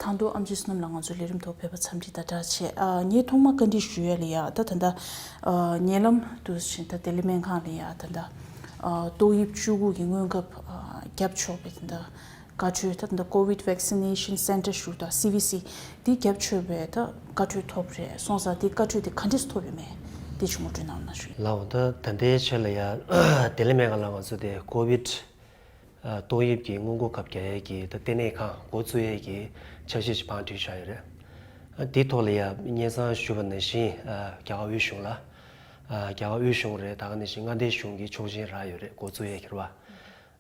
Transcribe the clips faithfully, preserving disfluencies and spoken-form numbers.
དང་ཐོག་ཨེམ་ཆི་བསོད་ནམས་ལགས་ང་ཚོའི་ལས་རིམ་ཐོག་ཕེབས་པ་འཚམས་འདྲི་དང་སྦྲགས་བྱས། ཨ་ངས་ཐོག་མར་བཀའ་འདྲི་ཞུ་ཡ་ལ་ཡ་ད་ད་ལྟ་ཨ་ཉེ་ལམ་དུ་ཕྱིན་ད་ལྡི་ལི་སྨན་ཁང་ལ་ཡ་ད་ལྟ་ཨ་ཏོག་དབྱིབས་བཅུ་དགུ་གི་སྔོན་ཁབ་ཨ་བརྒྱབ་ཆོག་པའི་ད་ལྟ་བཀའ་འཁྲོལ་ད་ད་ལྟ་COVID Vaccination Centre ཞུ་དང་སི་ཝི་སི་དེ་བརྒྱབ་ཆོག་པའི་ད་བཀའ་འཁྲོལ་ཐོབ་རེད། སོང་ཙང་དེ་བཀའ་འཁྲོལ་དེ་ག་འདྲས་ཐོབ་ཡོད་མེད་དེ་ཆུང་ངུ་སྤྲོད་གནང་རོགས་གནང་ཞུ། ལགས་འོ་ད་ད་ལྟའི་ཆ་ལ་ཡ་ལྡི་ལི་སྨན་ཁང་ལ་ང་ཚོ་དེ་COVID ཨ་ཏོག་དབྱིབས་ཀྱི་སྔོན་འགོག་ཁབ་རྒྱག་ཡས་ཀྱི་ད་ལྟེ་གནས་ཁང་འགོ་བཙུགས་ཡས་ཀྱི་འཆར་གཞི་ཞིག་བང་བསྒྲིགས་བཞག་ཡོད་རེད། ཨ་དེའི་ཐོག་ལ་ཡ་སྙན་སེང་ཞུས་པ་ནང་བཞིན་ཨ་རྒྱ་གར་དབུས་གཞུང་ལ་ཨ་རྒྱ་གར་དབུས་གཞུང་རེད། ད་ག་ནང་བཞིན་མངའ་སྡེ་གཞུང་གི་ཆོག་མཆན་རག་ཡོད་རེད། འགོ་བཙུགས་ཡས་ཀྱི་རེད་བ།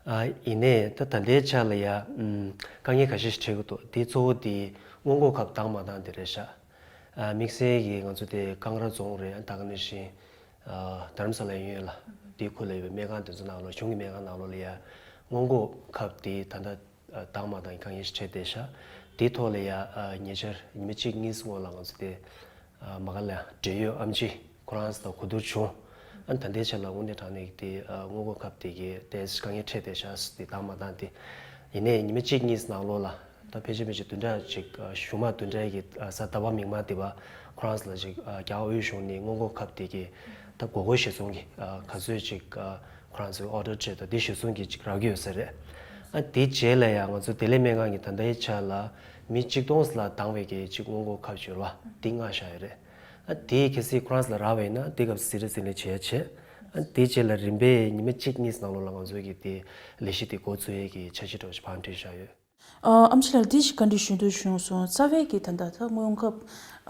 ཨ་ཡིན་ནའི་ད་ད་ལྟའི་ཆ་ལ་ཡ་ཨམ་དཀའ་ངལ་ཁ་ཤས་ཤིག་འཕྲད་ཀྱི་འདུག་དེ་གཙོ་བོ་དེ་སྔོན་འགོག་ཁབ་བཏང་མ་བཏང་དེ་རེད་ཤག་ཨ་དམིགས་བསལ་གྱིས་ང་ཚོ་དེ་ཀང་ར་རྫོང་རེད། ད་ག་ནང་བཞིན་ཨ་རྡ་རམ་ས་ལ་གཡས་གཡོན་ལ་དེའི་ཁུལ་ལ་ཡོད་པའི་སྨན་ཁང་དེ་ཚོ་ནང་ལོགས་གཞུང་གི་སྨན་ཁང་ནང་ལོགས་ལ་ཡ་སྔོན་འགོག་ཁབ་དེ་ད་ལྟ་ཨ་བཏང་མ་བཏང་གི་དཀའ་ངལ་ཞིག་འཕྲད་བསྡད་ཤག་དེའི་ཐོག་ལ་ཡ་ཨ་ཉེ་ཆར་ཉི་མ་གཅིག་གཉིས་སྔོན་ལ་ང་ཚོ་དེ་ཨ་མ་ག་ལ་འབྲེལ་ཡོད་ཨེམ་ཆི་ཁོ་རང་ཚོ་དང་གོ་བསྡུར་བྱུང་། ཨ་ད་ལྟའི་ཆ་ལ་དངོས་གནས་དྲང་གནས་ཀྱི་དེ་ཨ་སྔོན་འགོག་ཁབ་དེ་གའི་ཏོག་ཙམ་དཀའ་ངལ་འཕྲད་བསྡད་ཤག་དེ་བཏང་མ་བཏང་དེ། ཡིན་ནའི་ཉི་མ་གཅིག་གཉིས་ནང་ལོགས་ལ་ད་ཕལ་ཆེར་ཕལ་ཆེར་བདུན་ཕྲག་ཅིག་ཨ་གཞུག་མ་བདུན་ཕྲག་གི་ཨ་གཟའ་ཟླ་བ་མིག་དམར་དེ་བ་ཁོ་རང་ཚོ་ལ་ཅིག་ཨ་རྒྱ་གར་དབུས་གཞུང་ནས་སྔོན་འགོག་ཁབ་དེ་གའི་ད་དགོས་མཁོ་གཞིར་བཟུང་གི་ཨ་ག་ཚོད་ཅིག་ཨ་ཁོ་རང་ཚོས་ཨོ་ཌར་བྱས་དང་དེ་གཞིར་བཟུང་གི་ཅིག་རག་གི་ཡོད་ས་རེད། ཨ་དེ་རྗེས་ལ་ཡང་ང་ཚོ་བདེ་ལེགས་སྨན་ཁང་གི་ད་ལྟའི་ཆ་ལ་མི་གཅིག་སྟོང་ལ་བཏང་བའི་གི་ཅིག་སྔོན་འགོག་ཁབ་བྱོས་ར་བ་དེ་མངགས་བཞག་ཡོད་རེད། ཨ་དེ་གལ་སྲིད་ཁོ་རང་ཚོ་ལ་རག་པ་ཡིན་ན་དེ་སྐབས་སུ་ཟིན་བྲིས་ཟིན་ལེན་བྱེད་ཡ་བྱེད། ཨ་དེ་རྗེས་ལ་རིམ་པས་ཉི་མ་གཅིག་གཉིས་ནང་ལོགས་ལ་ང་ཚོའི་གི་དེ་ལས་གཞི་དེ་འགོ་ཚུགས་ཡས་ཀྱི་འཆར་གཞི་འདྲ་བོ་ཞིག་བང་བསྒྲིགས་བཞག་ཡོད། ཨ་ཨེམ་ཆི་ལགས་འདི་ཞིག་བཀའ་འདྲི་ཞུ་འདོད་བྱུང་སོང་། རྩ་བའི་གི་ད་ལྟ་ད་སྔོན་ཁབ་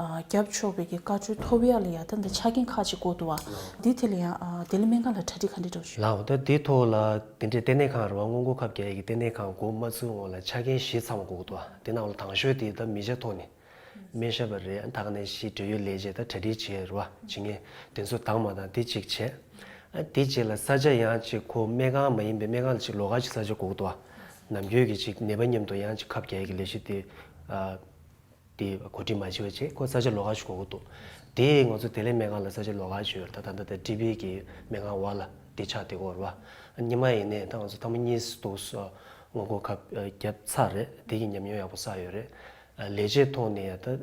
ཨ་བརྒྱབ་ཆོག་པའི་གི་བཀའ་འཁྲོལ་ཐོབ་ཡ་ལ་ཡ་ད་ལྟ་ཆ་རྐྱེན་ཁག་ཅིག་དགོས་འདུག་བ། འདི་ཐད་ལ་ཡང་ཨ་བདེ་ལེགས་སྨན་ཁང་ལ་གྲ་སྒྲིག་ག་འདྲ་འདྲ་བོ་ཞིག་ལགས་འོ་ད་དེའི་ཐོག་ལ་དེ་འདྲའི་ལྟེ་གནས་ཁང་རེད་བ། སྔོན་འགོག་ཁབ་རྒྱག་ཡས་ཀྱི་ལྟེ་གནས་ཁང་འགོ་མ་ཚུགས་སྔོན་ལ་ཆ་རྐྱེན་བཞི་ཚང་བ་དགོས་ཀྱི་འདུག་བ། དེ་ནང་ལ་དང་ཤོས་དེ་ད་མི་ཆ་ཐོག་ནས། སྨན་ཞབས་པ་རེད། ད་ག་ནང་བཞིན་འབྲེལ་ཡོད་ལས་བྱེད་དང་གྲ་སྒྲིག་བྱེད་རེད་བ། བྱེད་མཁན་དེ་ཚོ་བཏང་མ་བཏང་དེ་གཅིག་བྱས། ཨ་དེ་རྗེས་ལ་ས་ཆ་ཡང་གཅིག་ཁོ་སྨན་ཁང་མ་ཡིན་པའི་སྨན་ཁང་ལ་གཅིག་ལོགས་ཀ་གཅིག་ས་ཆ་དགོས་ཀྱི་འདུག་བ། ནམ་རྒྱུན་གྱི་གཅིག་ནད་པ་མཉམ་དུ་ཡང་གཅིག་ཁབ་རྒྱག་ཡས་ཀྱི་ལས་གཞི་དེ་ཨ་དེ་གོ་སྒྲིག་མ་བྱས་པ་བྱས་ཁོ་ས་ཆ་ལོགས་ཀ་གཅིག་དགོས་ཀྱི་འདུག་དེ་ང་ཚོ་བདེ་ལེགས་སྨན་ཁང་ལ་ས་ཆ་ལོགས་ཀ་གཅིག་ཡོད་རེད། ད་ད་ལྟ་དེ་ཊི་བི་གི་སྨན་ཁང་འོག་ལ་དེ་ཆགས་བསྡད་ཀྱི་ཡོད་རེད་བ། སྔོན་མ་ཡིན་ནའི་ད་ང་ཚོ་ཐེངས་མ་གཉིས་སུ་འདུག་སྔོན་འགོག་ཁབ་བརྒྱབ་ཚར་རེད། དེ་གི་ཉམས་མྱོང་ཡག་པོ་བསགས་ཡོད་རེད། ལས་བྱེད་ཐོག་ནས་ཡང་ད་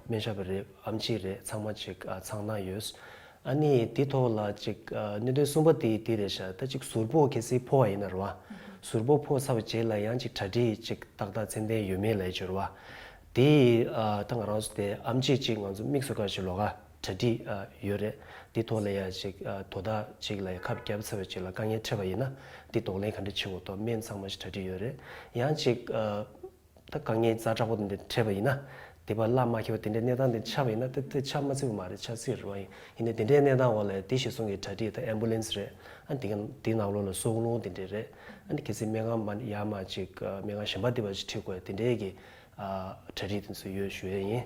སྨན་ཞབས་པ་རེད། ཨེམ་ཆི་རེད། ཚང་མ་ཅིག་ཚང་གནང་ཡོད། ཨ་ནི་དེ་ཐོག་ལ་ཅིག་གནད་དོན་གསུམ་པ་དེ་དེ་རེད་ཤག་ད་ཅིག་ཟུར་ཕོག་གལ་སྲིད་ཕོག་པ་ཡིན་ན་རེད་བ། ཟུར་ཕོག་ཕོག་ཚར་བའི་རྗེས་ལ་ཡང་ཅིག་གྲ་སྒྲིག་ཅིག་ཏག་ཏག་ཚད་ལྡན་ཡོད་མེད་ལ་ཡ་ཅིག་རེད་བ། དེ་ད་ང་རང་ཚོ་དེ་ཨེམ་ཆི་ཅིག་ང་ཚོ་དམིགས་སུ་བཀར་ཞིག་ལོགས་ཀ་གྲ་སྒྲིག་ཡོད་རེད། དེ་ཐོག་ལ་ཡ་ཅིག་དོ་བདག་ཅིག་ལ་ཡ་ཁབ་བརྒྱབ་ཚར་བའི་རྗེས་ལ་དཀའ་ངལ་འཕྲད་པ་ཡིན་ན་དེ་གདོང་ལེན་ག་འདྲ་བྱེད་དགོས་དང་སྨན་ཚང་མ་ཞིག་གྲ་སྒྲིག་ཡོད་རེད། ཡང་ཅིག་ད་དཀའ་ངལ་ཛ་དྲག་པོ་དེ་འདྲ་འཕྲད་པ་ཡིན་ན། དེ་བར་གླ་མ་འཁེལ་བ་དེ་འདྲའི་གནས་སྟངས་དེ་ཆགས་པ་ཡིན་ན་དེ་དེ་ཆགས་མ་ཚུགས་པ་མ་རེད། ཆགས་སྲིད་རེད་བ། ཡིན་ཡིན་ནའི་དེ་འདྲའི་གནས་སྟངས་འོག་ལ་དེ་གཞིར་བཟུང་གི་གྲ་སྒྲིག་ད་ཨེམ་བུ་ལེན་སི་རེད། ཨ་དེ་ག་དེའི་ནང་ལོགས་ལ་སྲོག་རླུང་དེ་འདྲས་རེད། ཨ་ནི་གལ་སྲིད་སྨན་ཁང་མ་ཡར་མར་ཅིག་སྨན་ཁང་གཞན་པ་དེ་བ་ཅིག་ཁྲིད་དགོས་དེ་འདྲས་ཀྱི་གྲ་སྒྲིག་དེ་ཚོ་ཡོད་ཞུ་ཡས་ཡིན།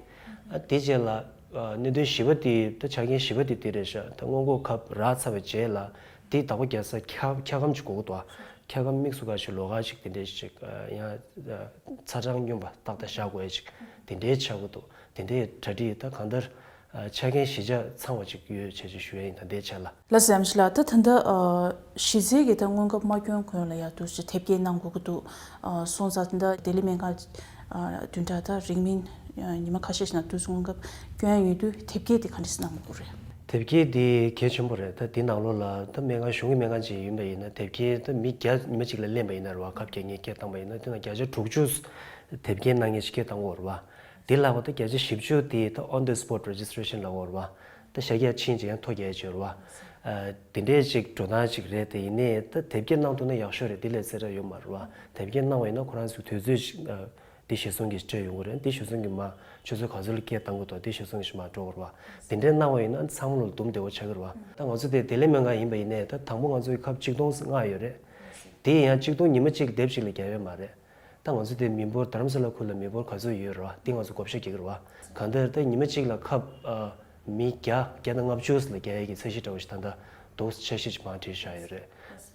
ཨ་དེ་རྗེས་ལ་གནད་དོན་བཞི་པ་དེ་ད་ཆ་རྐྱེན་བཞི་པ་དེ་དེ་རེད་ཤག་ད་སྔོན་འགོག་ཁབ་རག་ཚར་བའི་རྗེས་ལ་དེ་བདག་པོ་རྒྱག་ས་འཁྱག་འཁྱག་སྒམ་ཅིག་དགོས་ཀྱི་འདུག་འཁྱག་སྒམ་དམིགས་སུ་བཀར་ཞིག་ལོགས་ཀ་ཅིག་དེ་འདྲས་ཅིག་ཡང་། ཚ་གྲང་སྙོམས་པ་ཏག་ཏག་བཞག་དགོས་ཡ་ཅིག་དེ་འདྲའི་ཆགས་ཀྱི་འདུག་དེ་འདྲའི་གྲ་སྒྲིག་ད་གང་ལྟར་ཆ་རྐྱེན་བཞི་ཆ་ཚང་བ་ཅིག་ཡོད་བྱས་ཅིག་ཞུ་ཡ་ཡིན་ད་ལྟའི་ཆ་ལ། ལགས་སོ་ཨེམ་ཆི་ལགས། ད་ད་ལྟ་གཞི་རྩའི་གི་ད་སྔོན་ཁབ་མ་སྐྱོན་གོང་ལ་ཡ་དུ་ཅིག་དེབ་སྐྱེལ་གནང་དགོས་ཀྱི་འདུག་སོང་ཙང་ད་ལྟ་བདེ་ལེགས་སྨན་ཁང་བདུན་ཕྲག་ད་རིང་མིན་ཉི་མ་ཁ་ཤས་ཤིག་ནང་དུས་སུ་སྔོན་ཁབ་སྐྱོན་ཡ་ཡོད་དུས་དེབ་སྐྱེལ་དེ་ག་འདྲས་གནང་དགོས་རེད། དེབ་སྐྱེལ་འདི་གལ་ཆེན་པོ་རེད། ད་འདི་ནང་ལོགས་ལ་ད་སྨན་ཁང་གཞུང་གི་སྨན་ཁང་ཅིག་ཡིན་པ་ཡིན་ན་དེབ་སྐྱེལ་ད་མི་བརྒྱ་ཉི་མ་གཅིག་ལ་ལེན་པ་ཡིན་ན་རེད་བ། ཁབ་རྒྱག་མཁན་སྐད་བཏང་པ་ཡིན་ན་དེ་ན་བརྒྱ་ཆ་དྲུག་ཅུ་དེབ་སྐྱེལ་གནང་མཁན་ཞིག་སྐད་བཏང་གི་ཡོད་རེད་བ། དེ་ལྷག་པ་ད་བརྒྱ་ཆ་བཞི་བཅུ་དེ་ད་on the spot registration ལབ་ཀྱི་ཡོད་རེད་བ། ད་ཤ་རྒྱགས་ཕྱིན་ཅིག་ཡང་ཐོ་རྒྱག་ཡས་ཅིག་ཡོད་རེད་བ། དེ་འདྲས་ཅིག་འགྲོ་སྟངས་ཅིག་རེད། དེ་ཡིན་ནའི་ད་དེབ་སྐྱེལ་གནང་ཐུབ་ན་ཡག་ཤོས་རེད། དེ་ལས་ཟེར་ཡ་ཡོད་མ་རེད་བ། དེབ་སྐྱེལ་གནང་བ་ཡིན་ན་ཁོ་རང་ཚོའི་དུས་ཚོད་ཅིག་དེ་གཞིར་བཟུང་གིས་སྤྲད་ཡོང་གི་རེད། དེ་གཞིར་བཟུང་གིས་མ་ཆུ་ཚོད་ག་ཚོད་ལ་སྐད་བཏང་གི་འདུག་དེ་གཞིར་བཟུང་གིས་མ་འགྲོ་གི་རེད་བ། དེ་འདྲའི་གནང་བ་ཡིན་ན་ཚང་མ་ལ་འདུམ་བདེ་བོ་ཆགས་ཀྱི་རེད་བ། ད་ང་ཚོ་དེ་བདེ་ལེགས་སྨན་ཁང་ཡིན་པ་ཡིན་ནའི་ད་དང་པོ་ང་ཚོའི་ཁབ་གཅིག་སྟོང་ཙམ་མངགས་ཡོད་རེད། དེ་ཡང་གཅིག་སྟོང་ཉི་མ་གཅིག་དེབ་གཅིག་ལ་རྒྱག་ཡོད་མ་རེད། ད་ང་ཚོ་དེ་མི་འབོར་དྷ་རམ་ས་ལ་ཁུལ་ལ་མི་འབོར་ག་ཚོད་ཡོད་རེད་བ། དེ་ང་ཚོ་བགོ་བཤའ་རྒྱག་གི་རེད་བ། གང་ལྟར་ད་ཉི་མ་གཅིག་ལ་ཁབ་ཨ་མི་བརྒྱ་བརྒྱ་དང་ལྔ་བཅུ་ཙམ་ལ་རྒྱག་ཡས་ཀྱི་འཆར་གཞི་འདྲ་བོ་ཞིག་ད་ལྟ་འདུག་འཆར་གཞི་ཅིག་བང་བསྒྲིགས་བཞག་ཡོད་རེད།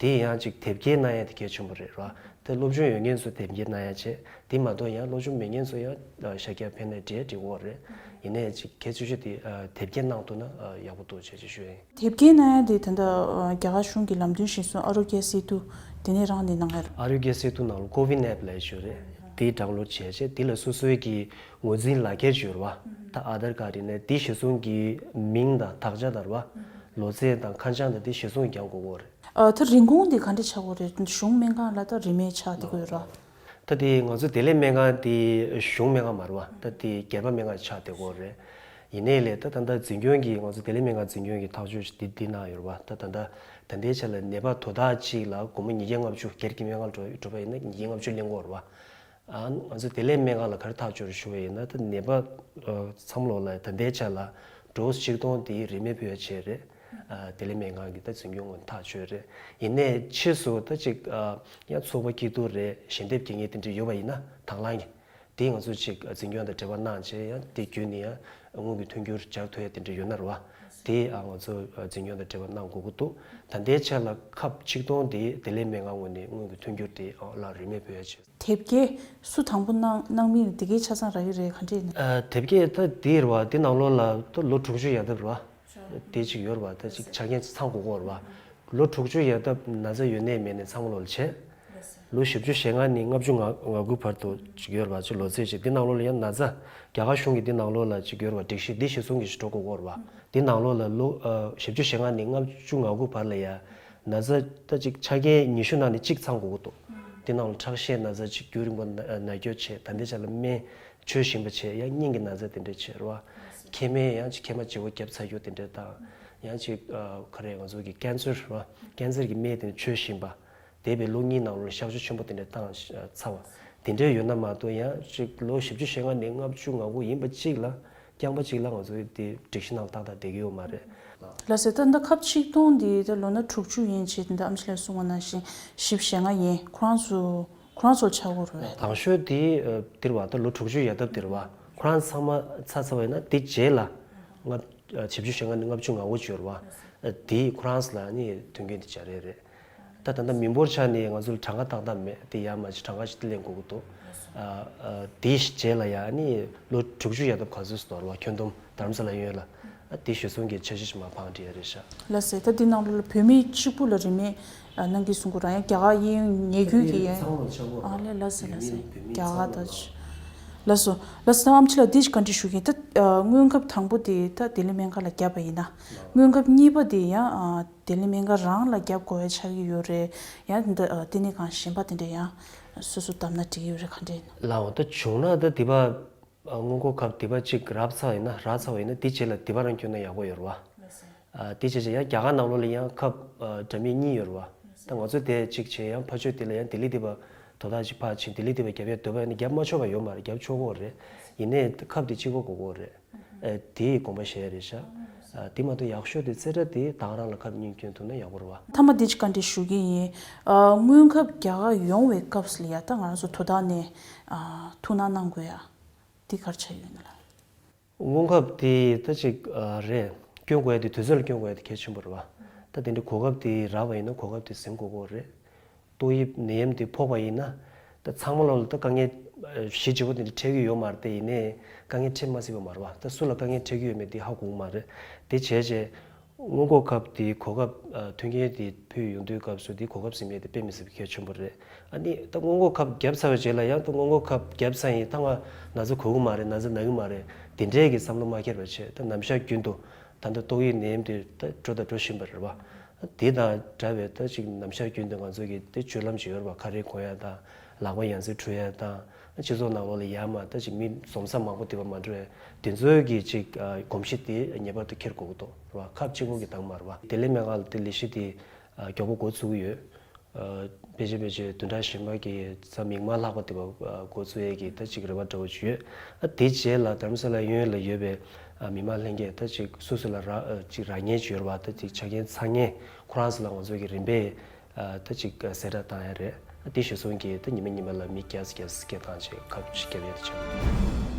དེ་ཡང་ཅིག་དེབ་སྐྱེལ་གནང་ཡ་དེ་གལ་ཆེན་པོ་རེད་ར། དེ་སློབ་སྦྱོང་ཡོད་མཁན་ཚོ་དེབ་སྐྱེལ་གནང་ཡ་བྱས། དེ་མ་གཏོགས་ཡང་སློབ་སྦྱོང་མེད་མཁན་ཚོ་ཡང་ཤ་རྒྱགས་ཕན་ན་འགྲིག་འགྲིག་གི་རེད། ཡིན་ནའི་ཅིག་གལ་ཆེ་ཤོས་དེ་དེབ་སྐྱེལ་གནང་ཐུབ་ན་ཡག་པོ་འདུག་ཅེས་ཅིག་ཞུ་ཡ་ཡིན། དེབ་སྐྱེལ་གནང་ཡ་དེ་ད་ལྟ་རྒྱ་གར་གཞུང་གི་ལམ་སྟོན་གཞིར་བཟུང་ཨ་རོ་གྱ་སེ་ཏུ་དེ་ནས་རང་ནས་གནང་ཡ་རེད། ཨ་རོ་གྱ་སེ་ཏུ་ནང་ལ་ཀོ་ཝི་ནེབ་ལབ་ཡ་ཅིག་ཡོད་རེད། དེ་ཌའུན་ལོཌ་བྱས་རྗེས་དེ་ལ་སོ་སོའི་གི་ངོས་འཛིན་ལག་ཁྱེར་ཅིག་ཡོད་རེད་བ། ད་ཨ་དྷར་ཀར་ཡིན་ནའི་དེ་གཞིར་བཟུང་གི་མིང་དང་དག་ཆ་དང་རེད་བ། ལོ་ཚད་དང་ཁ་བྱང་དང་དེ་གཞིར་བཟུང་གི་རྒྱག་དགོས་ཀྱི་ཡོད་རེད། ཨ་ད་རིན་གོང་དེ་ག་འདྲ་ཆགས་ཀྱི་ཡོད་རེད། གཞུང་སྨན་ཁང་ལ་ད་རིན་མེད་ཆགས་བསྡད་ཀྱི་ཡོད་རེད། ད་དེ་ང་ཚོ་བདེ་ལེགས་སྨན་ཁང་དེ་གཞུང་སྨན་ཁང་མ་རེད་བ། ད་དེ་སྒེར་པ་སྨན་ཁང་ཆགས་བསྡད་ཀྱི་ཡོད་རེད། ཡིན་ནའི་ལས་ད་ད་ལྟ་འཛིན་སྐྱོང་གིས་ང་ཚོ་བདེ་ལེགས་སྨན་ཁང་འཛིན་སྐྱོང་གིས་ཐག་གཅོད་འདི་འདི་གནང་ཡོད་རེད་བ། ད་ད་ལྟ་ད་ལྟའི་ཆ་ལ་ནད་པ་དོ་བདག་གཅིག་ལ་སྒོར་མོ་ཉིས་བརྒྱ་ལྔ་བཅུ། སྒེར་གྱི་སྨན་ཁང་འགྲོ་འགྲོ་བ་ཡིན་ན་ཉིས་བརྒྱ་ལྔ་བཅུ་ལེན་གྱི་ཡོད་རེད་བ། ཨ་ང་ཚོ་བདེ་ལེགས་སྨན་ཁང་ལ་ག་རེ་ཐག་གཅོད་ཞུ་བ་ཡིན་ན། ད་ནད་པ་ཨ་ཚང་མ་ལོག་ལ་ད་ལྟའི་ཆ་ལ་ཌོ་སི་ཆིག་སྟོང་དེ་རིན་མེད་ཕུལ་ཡ་བྱས་རེད། ཨ་བདེ་ལེགས་སྨན་ཁང་གི་ད་འཛིན་སྐྱོང་ངོས་ནས་ཐག་གཅོད་རེད། ཡིན་ནའི་ཕྱིས་སུ་ད་ཅིག་ཨ་ཡང་ཚོགས་པ་སྐྱིད་སྡུག་རེད། ཞལ་འདེབས་རྒྱག་མཁན་དེ་འདྲ་ཡོད་པ་ཡིན་ན་དང་བླངས་ཀྱིས་དེ་ང་ཚོ་ཅིག་འཛིན་སྐྱོང་དང་འབྲེལ་བ་གནང་བྱས་ཡང་དེ་བརྒྱུད་ནས་ཡང་དངུལ་གྱི་མཐུན་འགྱུར་སྦྱར་ཐུབ་ཡ་དེ་འདྲ་ཡོད་ན་རེད་བ། དེ་ཨ་ང་ཚོ་འཛིན་སྐྱོང་དང་འབྲེལ་བ་གནང་དགོས་ཀྱི་འདུག་ད་ལྟའི་ཆ་ལ་ཁབ་ཆིག་སྟོང་དེ་བདེ་ལེགས་སྨན་ཁང་ངོས་ནས་དངུལ་གྱི་མཐུན་འགྱུར་དེ་ཨ་ལ་རིན་མེད་ཕུལ་ཡ་བྱས། དེབ་སྐྱེལ་སུ་དང་པོ་གནང་གནང་མིན་དེ་གའི་ཆ་ཚང་རག་གི་རེད་ག་འདྲས་ཡིན། ཨ་དེབ་སྐྱེལ་ད་དེ་རེད་བ། དེ་ནང་ལོགས་ལ་ད་ལོ་དྲུག་ཅུ་ཡར་འདབ་རེད་བ། དེ་གཅིག་ཡོད་རེད་བ། ད་ཅིག་ཆ་རྐྱེན་ཚང་དགོས་ཀྱི་ཡོད་རེད་བ། ལོ་དྲུག་ཅུ་ཡར་འདབ་ན་ཚ་ཡོད་ནའི་མེད་ནའི་ཚང་མ་ལོགས་ལ་བྱས། ལོ་བཞི་བཅུ་ཞེ་ལྔ་ནས་ལྔ་བཅུ་ང་ང་དགུ་བར་དུ་ཅིག་ཡོད་རེད་བ། ཅིག་ལོ་ཚད་ཅིག་དེ་ནང་ལོགས་ལ་ཡང་ན་ཚ་རྒྱ་གར་གཞུང་གི་དེ་ནང་ལོགས་ལ་ཅིག་ཡོད་རེད་བ། སྒྲིག་གཞི་དེ་གཞིར་བཟུང་གི་ཅིག་འགྲོ་དགོས་ཀྱི་ཡོད་རེད་བ། དེ་ནང་ལོགས་ལ་ལོ་ཨ་བཞི་བཅུ་ཞེ་ལྔ་ནས་ལྔ་བཅུ་ང་དགུ་བར་ལ་ཡ་ན་ཚ་ད་ཅིག་ཆ་རྐྱེན་ཉི་ཤུ་ནང་ནས་གཅིག་ཚང་དགོས་ཀྱི་འདུག་དེ་ནང་ལ་ཁྲག་ཤེད་ན་ཚ་ཅིག་རྒྱུན་རིང་པོ་ན་ན་སྐྱོན་བྱས། ད་ལྟའི་ཆ་ལ་སྨན་མཆོད་བཞིན་པ་བྱས། ཡང་སྙིང་གི་ན་ཚ་དེ་འདྲ་བྱས་རེད་བ། མཁལ་མའི་ཡང་ཅིག་མཁལ་མ་བརྗེ་པོ་བརྒྱབ་ཚར་རྒྱུ་དེ་འདྲ་དང་། ཡང་ཅིག་ཨ་ག་རེ་ང་ཚོ་གི་ཀན་སར་རེད་བ། ཀན་སར་གྱི་སྨན་དེ་མཆོད་བཞིན་པ། འདས་པའི་ལོ་གཉིས་ནང་ལོགས་ལ་གཤག་བཅོས་ཆེན་པོ་དེ་འདྲ་བཏང་ཚར་བ། དེ་འདྲ་ཡོད་ན་མ་གཏོགས་ཡང་ཅིག་ལོ་བཞི་བཅུ་ཞེ་ལྔ་ནས་ལྔ་བཅུ་ང་དགུ་ཡིན་པ་གཅིག་ལ་རྐྱང་པ་གཅིག་ལ་ང་ཚོ་གི་དེ་སྒྲིག་གཞི་ནང་ཏག་ཏག་བསྡད་ཀྱི་ཡོད་མ་རེད། ལགས་སོ། ད་ལྟ་ཁབ་ཆིག་སྟོང་འདི་ད་ལོ་ན་དྲུག་ཅུ་ཡན་ཆད་འདི་ཨམ་ཆི་ལགས་གསུངས་པ་ནང་བཞིན་བཞི་བཅུ་ཞེ་ལྔ་ཡན་ཁོ་རང་ཚོ་ཁོ་རང་ཚོར་ཆགས་ཀྱི་རེད། དང་ཤོས་དེ་ཨ་འདིར་བ་ད་ལོ་དྲུག་ཅུ་ཡར་འདབ་འདིར་བ། ཁོ་རང་ཚང་མ་ཚར་ཚར་བ་ཡིན་ན་དེ་རྗེས་ལ་ལྔ་ཨ་བཞི་བཅུ་ཞེ་ལྔ་ནས་ལྔ་བཅུ་ང་དགུ་བཅུ་ཡོད་རེད་བ། ཨ་དེ་ཁོ་རང་ཚོ་ལ་ནི་མཐུན་རྐྱེན་དེ་སྦྱར་ཡས་རེད། ད་ད་ལྟ་མི་འབོར་ཆ་ནས་ང་ཚོ་ལ་གྲངས་ཀ་ཏག་ཏག་མེད། དེ་ཡར་མར་ཅིག་གྲངས་ཀ་ཞིག་དེ་ལེན་དགོས་ཀྱི་འདུག་ཨ་ཨ་དེའི་རྗེས་ལ་ཡང་ནི་ལོ་དྲུག་ཅུ་ཡར་འདབ་ག་ཚོད་ཙམ་འདུག་རེད་བ། ཁྱོན་བསྡོམས་རྡ་རམ་ས་ལ་ཡོད་ལ། ཨ་དེ་གཞིར་བཟུང་གི་འཆར་གཞི་ཞིག་མར་བང་སྒྲིག་ཡ་རེད་ཤག་ལགས་སོ། ད་འདི་ནང་ལོགས་ལ་བོད་མི་གཅིག་པུ་ལ་རིན་མེད་ཨ་གནང་གི་གསུང་གི་རང་ཡང་རྒྱ་གར་གཡས་གཡོན་ཉེ་ཁུལ་གྱི་ཡང་ཚང་མ་ལ་ཆགས་ཀྱི་ཡོད་རེད་བ། ཨ་ལས་ལགས་སོ་ལགས་སོ། རྒྱ་གར་ད་ལགས་སོ། ལགས་སོ། ད་ཨམ་ཆི་ལགས་འདི་ཅིག་བཀའ་འདྲི་ཞུ་གི་ཡིན། ད་ཨ་སྔོན་ཁབ་དང་པོ་དེ་ད་བདེ་ལེགས་སྨན་ཁང་ལ་བརྒྱབ་པ་ཡིན་ན། སྔོན་ཁབ་གཉིས་པ་དེ་ཡང་ཨ་བདེ་ལེགས་སྨན་ཁང་རང་ལ་བརྒྱབ་དགོས་ཡ་ཆགས་ཀྱི་ཡོད་རེད། ཡང་འདི་ཨ་བསྟི་གནས་ཁང་གཞན་པ་དེ་འདྲ་ཡང་སོ་སོ་བཏབ་ན་འགྲིག་གི་ཡོད་རེད་ག་འདྲ་ཡིན། ལགས་འོ། ད་བྱུང་ན་ད་དེ་བ་ཨ་སྔོན་འགོག་ཁབ་དེ་བ་གཅིག་རག་ཚར་བ་ཡིན་ན། རག་ཚར་བ་ཡིན་ན་དེ་རྗེས་ལ་དེ་བ་རང་བསྐྱོན་ན་ཡག་པོ་ཡོད་རེད་བ། ཨ་དེ་བྱས་བྱས་ཡང་རྒྱ་གར་ནང་ལོགས་ལ་ཡང་ཁབ་ཨ་འདྲ་མིན་གཉིས་ཡོད་རེད་བ། ད་ང་ཚོ་དེ་གཅིག་བྱས་ཡང་ཕར་ཕྱོགས་དེ་ལ་ཡང་ལྡི་ལི་དེ་བ་དོ་བདག་ཅིག་ཕར་ཕྱིན། ལྡི་ལི་དེ་བ་རྒྱབ་ཡ་འདོད་པ་ཡིན་ན་རྒྱབ་མ་ཆོག་པ་ཡོད་མ་རེད། རྒྱབ་ཆོག་གི་རེད། ཡིན་ནའི་ཁབ་དེ་གཅིག་པོ་དགོས་ཀྱི་རེད། ཨ་དེའི་དགོངས་པ་བཞེས་རེད་ཤག་ཨ་དེ་མ་གཏོགས་ཡག་ཤོས་དེ་རྩེ་གྲ་དེ་བདག་རང་ལ་ཁབ་གཉིས་བསྐྱོན་ཐུབ་ན་ཡག་པོ་རེད་བ། མཐའ་མ་འདི་ཅིག་བཀའ་འདྲི་ཞུ་གི་ཡིན། ཨ་སྔོན་ཁབ་རྒྱ་གར་ཡོང་བའི་སྐབས་སུ་ལ་ཡ་ད་ང་རང་ཚོ་དོ་བདག་ནས་ཨ་ཐུགས་སྣང་གནང་དགོས་ཡ་འདི་ག་རེ་ཆགས་ཡོད་ན་ལགས། སྔོན་ཁབ་དེ་ད་ཅིག་ཨ་རེད། སྐྱོན་དགོས་ཡ་དེ་དུས་ཚོད་ལ་སྐྱོན་དགོས་ཡ་དེ་གལ་ཆེན་པོ་རེད་བ། ད་དེ་འདྲའི་གོ་སྐབས་དེ་རག་པ་ཡིན་ན་གོ་སྐབས་དེ་ཟིན་དགོས་ཀྱི་རེད། ཏོག་དབྱིབས་ནད་ཡམས་དེ་ཕོག་པ་ཡིན་ན། ད་ཚང་མ་ལོག་ལ་ད་དཀའ་ངལ་ཨ་གཞི་བརྗིད་པོ་དེ་འདྲ་འཕྲད་ཀྱི་ཡོད་མ་རེད་དེ། ཡིན་ནའི་དཀའ་ངལ་འཕྲད་མ་སྲིད་པ་མ་རེད་བ། ད་སུ་ལ་དཀའ་ངལ་འཕྲད་ཀྱི་ཡོད་མེད་དེ་ཧ་གོ་གི་མ་རེད། དེ་བྱས་བྱས་སྔོན་འགོག་ཁབ་དེ་གོ་སྐབས་ཨ་མཐུན་རྐྱེན་དེ་ཕུལ་ཡོང་དུས་སྐབས་སུ་དེ་གོ་སྐབས་ཟིན་མེད་དེ་དཔེ་མི་སྲིད་པའི་གལ་ཆེན་པོ་རེད། ཨ་ནི་ད་སྔོན་འགོག་ཁབ་བརྒྱབ་ཚར་བའི་རྗེས་ལ་ཡང་ད་སྔོན་འགོག་ཁབ་བརྒྱབ་ཚར་ཡིན། ད་ང་ན་ཚ་གོ་གི་མ་རེད། ན་ཚ་ན་གི་མ་རེད། དེ་འདྲའི་གི་བསམ་བློ་མ་འཁྱེར་བ་བྱས། ད་ནམ་ཞག་རྒྱུན་དུ་ད་ལྟ་ཏོག་དབྱིབས་ནད་ཡམས་དེ་ད་འགྲོ་དང་འགྲོ་བཞིན་པ་རེད་བ། དེ་དང་འདྲ་བའི་ད་ཅིག་ནམ་ཞག་རྒྱུན་དུ་ང་ཚོ་གི་དེ་སྤྱོད་ལམ་ཅིག་ཡོད་རེད་བ། ཁ་རས་གོན་ཡ་དང་། ལག་པ་ཡང་སེ་འཁྲུ་ཡ་དང་། སྤྱི་ཚོགས་ནང་ལོགས་ལ་ཡར་མར་ད་ཅིག་མི་འཛོམས་ས་མང་པོ་དེ་བ་མ་འགྲོ་བའི་དེ་ཚོའི་གི་ཅིག་ཨ་གོམས་གཤིས་དེ་ངེས་པར་དུ་འཁྱེར་དགོས་ཀྱི་འདུག་རེད་བ། ཁབ་གཅིག་པོ་གི་བཏང་མ་རེད་བ། བདེ་ལེགས་སྨན་ཁང་ལ་དེ་ལས་གཞི་དེ་ཨ་མགྱོགས་པོ་འགོ་ཚུགས་ཀྱི་ཡོད། ཨ་ཕལ་ཆེར་ཕལ་ཆེར་བདུན་ཕྲག་གཞན་པ་གི་ད་མིག་དམར་ལྷག་པ་དེ་བ་ཨ་འགོ་ཚུགས་ཡས་ཀྱི་ད་ཅིག་རེ་བ་འདྲ་བོ་ཅིག་ཡོད། ཨ་དེ་རྗེས་ལ་དྷ་རམ་ས་ལ་གཡས་གཡོན་ལ་ཡོད་པའི་ཨ་མི་མང་ལྷན་རྒྱས་ད་ཅིག་སོ་སོ་ལ་རག་ཨ་ཅིག་རག་མཁན་ཅིག་ཡོད་རེད་བ། ད་ཅིག་ཆ་རྐྱེན་ཚང་མཁན་ཁོ་རང་ཚོ་ལ་ང་ཚོ་གི་རིམ་པས་ཨ་ད་ཅིག་གསལ་བསྒྲགས་བཏང་ཡ་རེད། ཨ་དེ་གཞིར་བཟུང་གིས་ད་ཉི་མ་ཉི་མ་ལ་མི་བརྒྱ་ཙམ་བརྒྱ་ཙམ་སྐད་བཏང་བྱས་ཁབ་ཅིག་བརྒྱབ་ཡ་དེ་བྱས།